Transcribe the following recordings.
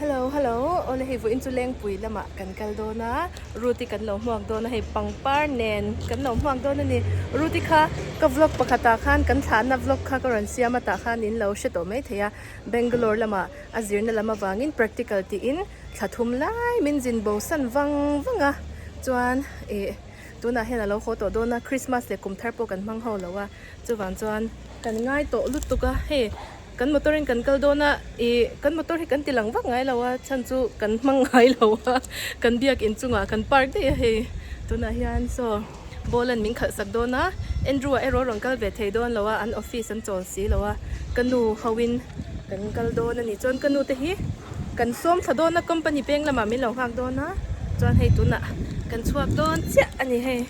Hello hello awle hei vawiin chu lengpui lamah kan kal dawn a Ruth-i kan lo hmuak dawn a hei pangpar nen kan lo hmuak dawn a ni Ruth-i kha ka vlog pakhatah khan kan thlahna vlog kha ka rawn siam a tah khan in lo hre tawh maithei a Bangalore lamah a zirna lam avangin practical tiin thla thum lai min zin bo san vang vang a chuan ih tunah hian a lo haw tawh dawn a Christmas leh kum thar pawh kan hmang ho lo a chuvang chuan kan ngai tawh lutuk a hei kan motor in kan kal dawn a ih kan motor hi kan ti lang vak ngai lo a chhan chu kan hmang ngai lo a kan biak inchungah kan park daih a hei tunah hian saw ball an min khalh sak dawn a Andrew ah erawh a rawn kal ve thei dawn lo a an office an chawl si lo a ka nu ho in kan kal dawn a ni chuan ka nu te hi kan sawm thla dawn a company peng lamah min lo nghak dawn a chuan hei tunah kan chhuak dawn chiah a ni hei.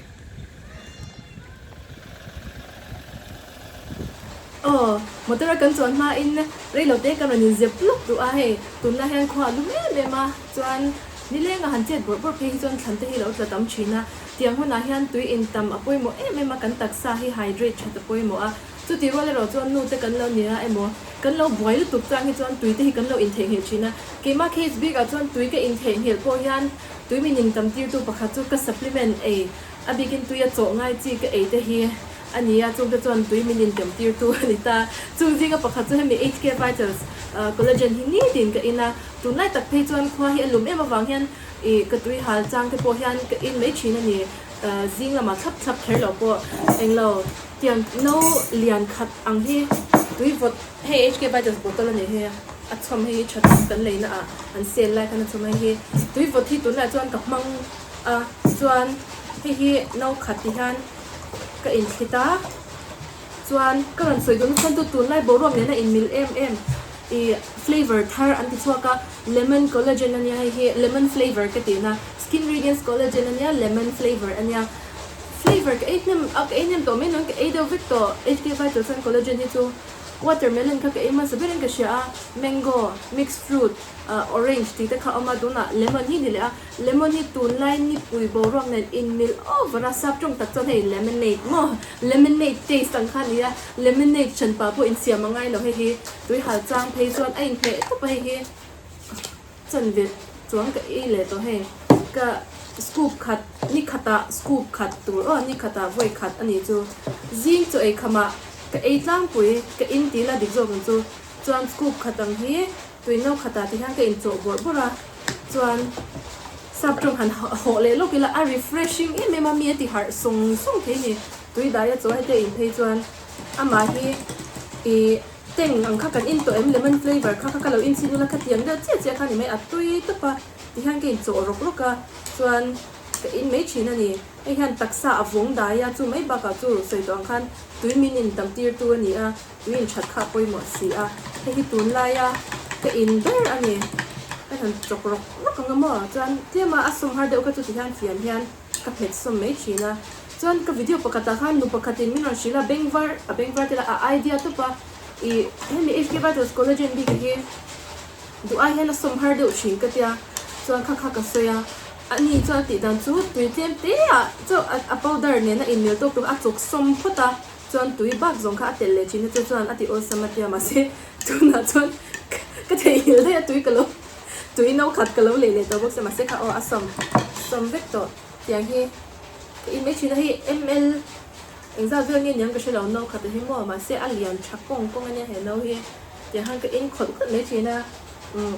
Aw motor a kan chuan hmain reilo te ka rawn inzep lawk duh a hei tunlai hian khua a lum em em a chuan nileng a han chet bawrh bawrh phei hi chuan thlan te hi lo tla tam thin a tiang hunah hian tui in tam a pawimawh em em a kan taksa hi hydrate that a pawimawh a chutih rual erawh chuan nu te kan lo nia emaw kan lo buai lutuk chang hi chuan tui te hi kan lo intheihnghilh thin a keimah case bik ah chuan tui ka intheihnghilh pawh hian tui min in tam tir tu pakhat chu ka supplement ei a bikin tui a chawh ngai chi ka ei te hi A ni a, chungte chuan tui min intem tirtu a ni ta. Chung zinga pakhat chu hemi HK Vitals Collagen hi nitin ka in a, tunlai tak phei chuan khua hi a lum em avang hian ih ka tui hal chang te pawh hian ka in mai thin a ni. Zing lamah thlap thlap kher loh pawh englo tiang no lian khat ang hi tui vawt hei HK Vitals bottle a ni hi a chhawm hei hi tha tak kan leina ah an sale lai khan a chhawm hei hi tui vawt hi tunlai chuan ka hmang a chuan hei hi no khat ti hian Ka inthlit a, chuan ka rawn sawi duhna chuan chu tunlai boruak nena inmil em em ih flavour thar an ti chhuak a, lemon collagen ania hei hi lemon flavour ka tihna skin radiance collagen ania lemon flavour ania flavour ka ei hnem a ka ei hnem tawh mai nuam ka ei deuh vek tawh HK vital chuan collagen hi chu watermelon kha ka ei hmasa berin ka hria a mango mixed fruit ah orange tih te kha a awm a tunah lemon hi ni leh a. Lemon hi tunlai nipui boruak nen inmil over a, sap tawng tak chuan hei lemonade maw, lemonade taste ang kha a ni a, lemonade hranpa pawh insiam a ngai lo hei hi, tui hal chang phei chuan a inhmeh tawp a hei hi chanve chuang ka ei leh tawh hei, ka scoop khat ni khatah scoop khat tur aw ni khatah vawi khat a nih chu, zing chaw ei khamah ka ei tlangpui ka in tih la dik zawk ang chu, chuan scoop khat ang hi tui no khatah ti hian ka inchawh bawrh bawrh a. Chuan sap tawng han hawh leh lawk ila a refreshing em em a mi a ti harh sawng sawng thei ni. Tui dai a chaw hete in phei chuan amah hi ih teng ang kha kan in tawh em lemon flavour kha kha ka lo in chhin ula khatiang deuh chiah chiah kha ni mai a tui tawp a tihian ka in chawh rawk rawk a chuan ka in mai thin a ni. Hei hian taksa a vawng dai a chu mai bakah chu sawi tawh ang khan tui min in tam tir tu a ni a. Tui in that kha a pawimawh si a, hei hi tunlaia ka in ber a ni. Ka han chawk rawk rawk ang a maw? Chuan tlema a sawm har deuh kha chu tihian fian hian ka phet sawm mai thin a. Chuan ka video pakhatah khan nu pakhatin min rawn hrilh a, bengvar a bengvar tel a, a idea tawp a, ih hemi HK Vitals Collagen bik hi duh ai hian a sawm har deuh thin ka tia, chuan kha kha ka sawi a. Ani chuan a tih dan chu tui tlem te ah chauh a powder nena inmil tawk tawk a chawk sawm phawt a. Chuan tui bak zawng kha a telh leh thin a chu chuan a ti awlsam a tia mahse tunah chuan ka theihnghilh daih a tui ka lo tui no khat ka lo leh leh tawh bawk sia mahse kha aw a sawm sawm vek tawh tiang hi ka in mai thin a hei ml engzat vel nge niang ka hre lo no khat a hi maw mahse a lian tha kawng kawng a nia he no hi tiang khan ka in khawlh khawlh mai thin a umm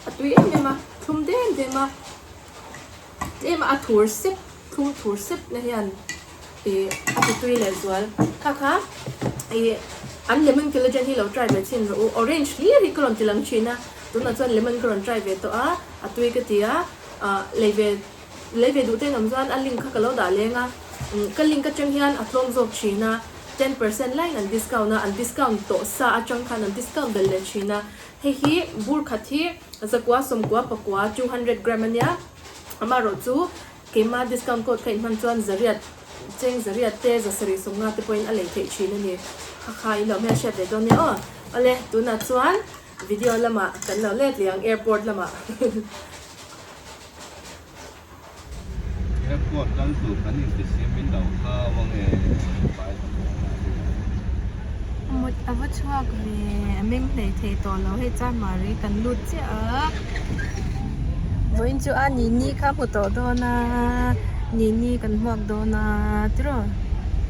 a tui em em a thlum dem dem a tlem a a thur sep thlum thur sep na hian. Ih a ti tui leh zual kha kha ih an lemon collagen hi lo try ve chhin rawh u orange hlir hi ka rawn ti lang thin a tunah chuan lemon ka rawn try ve tawh a a tui ka ti a ah lei ve lei ve duh te an awm chuan a link kha ka lo dah leng a ka link atang hian a tlawm zawk thin a 10% laiin an discount a an discount tawh sa atang khan an discount belh leh thin a hei hi bur khat hi zakua sawmkua pakua 200 gram ania amaherawh chu Keimah discount code ka inhman chuan zariat cheng zariat te zasarih sawmnga te pawhin a lei theih thin a ni. Kha kha in lo hmelhriat ve dawn nia aw. Awle, tunah chuan video lamah kan lo let leh ang airport lamah. Airport kal tur kan inti siam min lo hau ange pai ta pawh a ni. Mut a va chhuak ve, a meng hlei thei tawh lo hei Chanmari kan lut chiah a. Vawiin chu a Nini kha hmu tawh dawn a, Nini kan hmuak dawn a tiraw?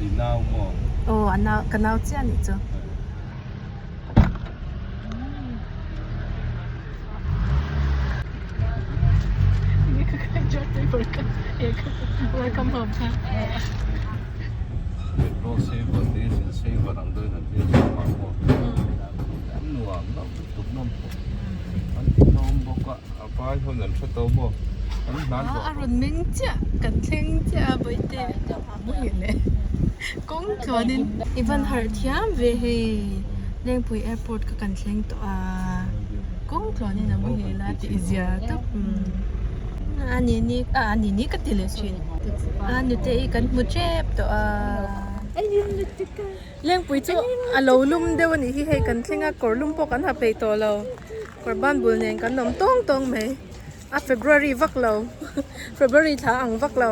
I nau maw? Aw a nau, ka nau chiah a nih chu. Petrol saver diesel saver ang deuhin an vel chhuak a maw an nuam lo lutuk nawm an ti tlawm bawk a a vai hawn an hre tawh maw an hlan a rawn meng chiah kan thleng chiah a bawihte muhil e kawng tluanin i van harh thiam ve hei Lengpui airport kha kan thleng tawh a kawng tluanin a muhil a tih zia tawp a ni ni a ni ni ka ti leh thin a nute i kan hmu tep tawh a Lengpui chu a lo lum deuh a nih hi hei kan thleng a kawr lum pawh kan ha peih tawh lo kawr ban bul nen kan awm tawng tawng mai. A February vak lo February thla ang vak lo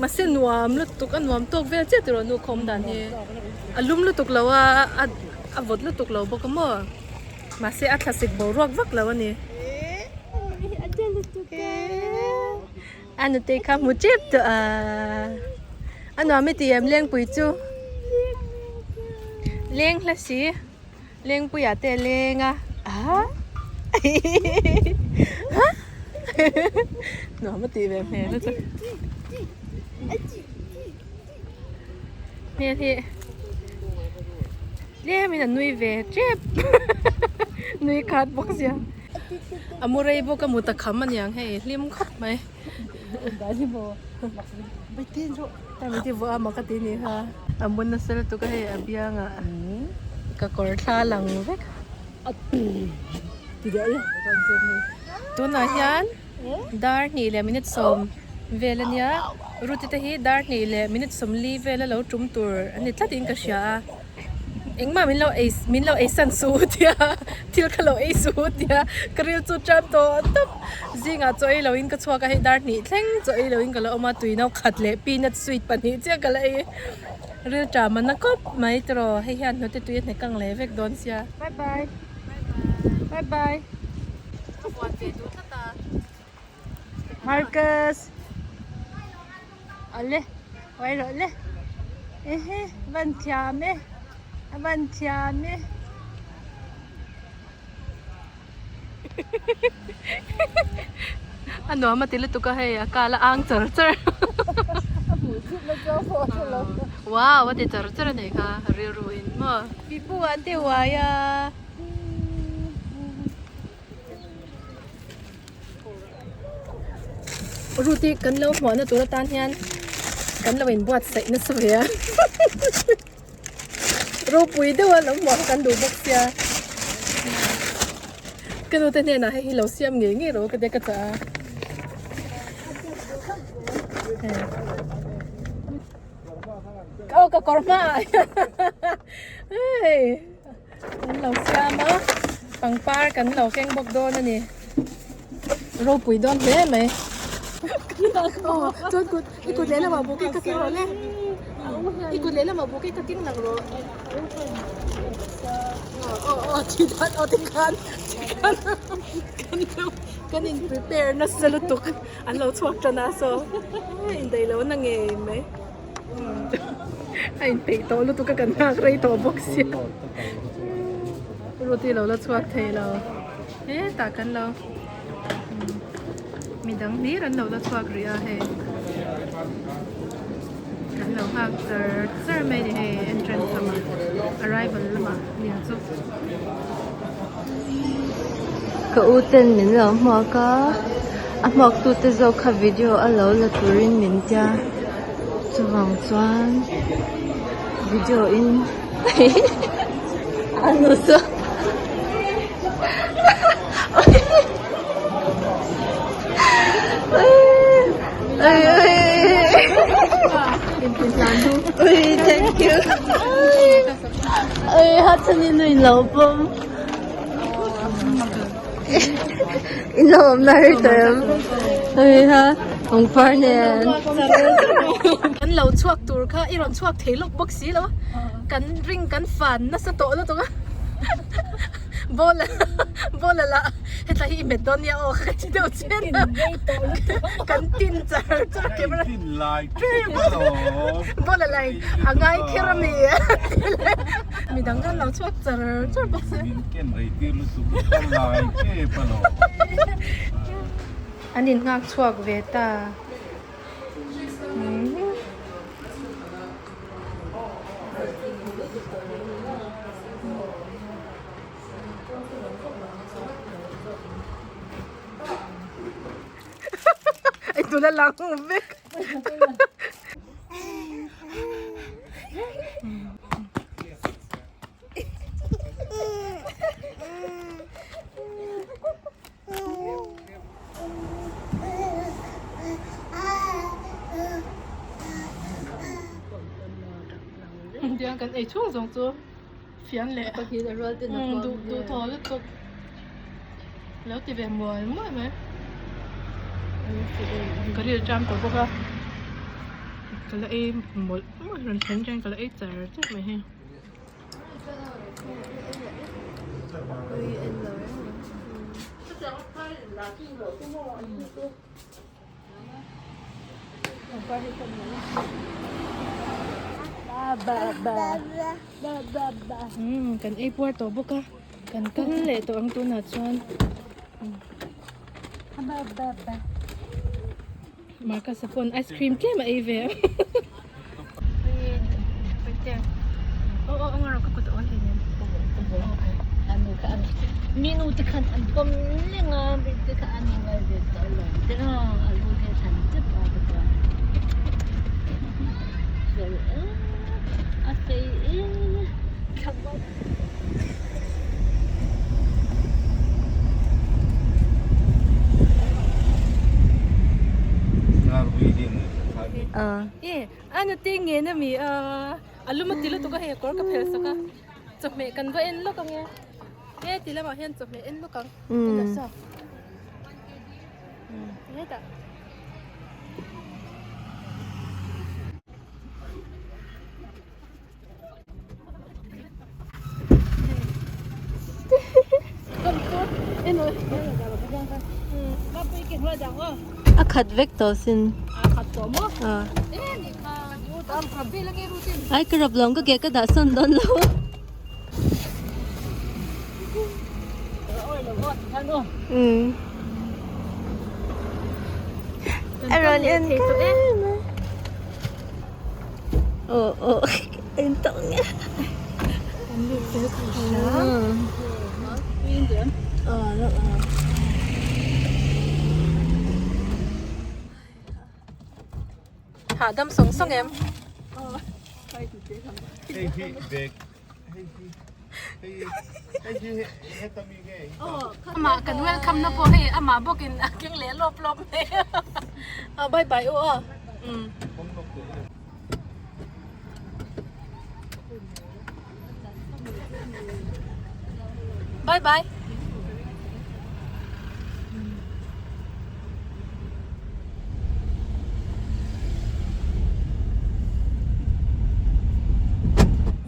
mahse nuam lutuk a nuam tawk vel chiah tiraw nu khawm dan hi a lum lutuk lo a a vawt lutuk lo bawk a maw mahse a thlasik boruak vak lo a ni a nute kha hmu tep tawh a a nuam i ti em lengpui chu leng hla si. Lengpuia te a leng a ah nuam a tih ve hmel a chu hmel hi tlem in a nui ve tep nui khat bawk sia a mu rei bawk a mut a kham aniang hei hlim khawp mai mak a ti ni kha a mu nasa lutuk a hei a biangah ka kawr thla lang vek tunah hian dar hnih leh minute sawm vel ania ruti te hi dar hnih leh minute sawmli vel a lo tum tur a ni tlat in ka hria a. Engmah min lo ei min lo ei san su tia thil kha lo ei su tia ka ril chu tan tawh tawp zingah chaw ei loin ka chhuak a hei dar hnih thleng chaw ei loin ka la awm a tui no khat leh peanut sweet pahnih chiah ka la ei ril ṭam a na khawp mai tiraw hei hian hnute tui a hne kang leh vek dawn sia bye bye bye bye ka buan ve duh tlat a Marcus. Awle uai rawh le ehe van thiam e a van thiam e a nuam a ti lutuk a hei a kal a ang char char wow a ti char char a nih kha rilru in maw pipu an ti uai a. Ruti kan lo hmuahna tur atan hian kan lo inbuatsaih nasa ve a ropui deuh a lo hmuah kha kan duh bawk sia ka nu te hnenah hei hi lo siam ngei ngei rawh ka tia ka chah a aw ka kawr hmaah hei. Kan lo siam a, pangpar kan lo keng bawk dawn a ni. Ropui dawn hle mai. Aw, chuan kut, i kut lehlamah bouquet ka keng rawh le. I kut lehlamah bouquet ka keng lang rawh. Aw, aw, thi dan, aw tikhan, tikhan kan lo, kan in prepare nasa lutuk. An lo chhuak tan a, so indaih lo na ngei mai. A inpeih tawh lutuk a kan nghak rei tawh bawk sia Ruti lo la chhuak thei lo hetah kan lo midang hlir an lo la chhuak rih a hei kan lo nghak char char mai a ni hei entrance lamah arrival lamah nia chu. Ka u ten min lo hmuak a a hmuak tu te zawk kha video a lo la turin min tia chuvang chuan video in a nu chu thank you. Oi ha chhan in in lo pawm in lo awm na har tawh em oi ha pangpar nen kan lo chhuak tur kha i rawn chhuak thei lawk bawk si lo a. Kan ring kan fan nasa tawh lutuk a ball ball a lah hetlai hi i met dawn nia aw ka ti deuh chian a kan tin char char camera tin lai tlem alawm ball a lai a ngai kher a mi midang khan lo chhuak char char bawk se min ken rei tir lutuk ka lai tep alawm an in nghak chhuak ve ta. Ai tuna lang vek. Tiang kan ei chhung zawng chu fian leh duh duh thaw lutuk lo ti ve mual mual mai ka ril ṭam tawh bawk a ka la ei mawlh mawlh rawn thlen hian ka la ei char char mai hei. Kan ei puar tawh bawk a kan kal leh tawh ang tunah chuan Marcus-a pawn ice cream tlem a ei ve a. E a nute nge na mi a a lum a ti lutuk a hei a kawr ka phel sak a chawhmeh kan va en lawk ang e he ti lamah hian chawhmeh en lawk ang en lo saw hetah. A khat vek tawh sin. Ai ka rap lawng ka ke ka dah sawn dawn lo. A rawn en kar mai. Aw aw en tawh nge. Kan lut fel thei hram. Aw lo aw. Hahdam sawng sawng em? Hei hi bag hei hi hei hei hi heta mi nge Amah kan welcome na pawh hei amah bawkin a keng leh lawp lawp mai a bye bye u aw umm. Bye bye.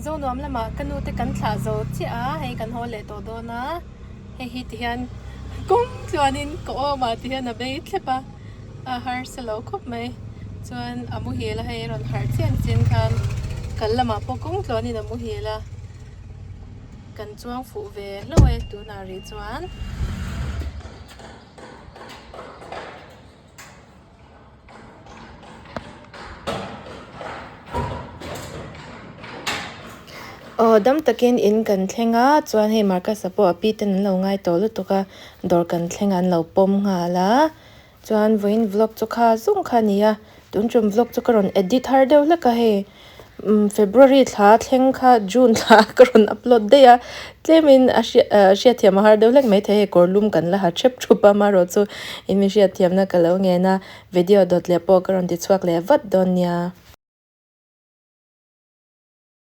Zonuam lamah ka nu te kan thlah zo chiah a hei kan haw leh tawh dawn a hei hi ti hian kawng tluanin ka awm ah ti hian a bei thlep a a harsa lo khawp mai chuan a muhil a hei a rawn harh chian chian khan kal lamah pawh kawng tluanin a muhil a kan chuang fuh ve hlauh e tunah rih chuan. Aw dam takin in kan thleng a chuan hei Marcus-a pawh a pi ten an lo ngai tawh lutuk a dawr kan thleng a an lo pawm nghal a chuan vawiin vlog chu kha zung kha a ni a tun tum vlog chu ka rawn edit har deuh hlek a hei. February thla thleng kha June thla ka rawn upload daih a tlemin a hriatthiam a har deuh hlek maithei hei kawr lum kan la ha hrep thup a amaherawhchu in mi hriatthiamna ka lo ngen a video dawt leh pawh ka rawn ti chhuak leh vat dawn nia.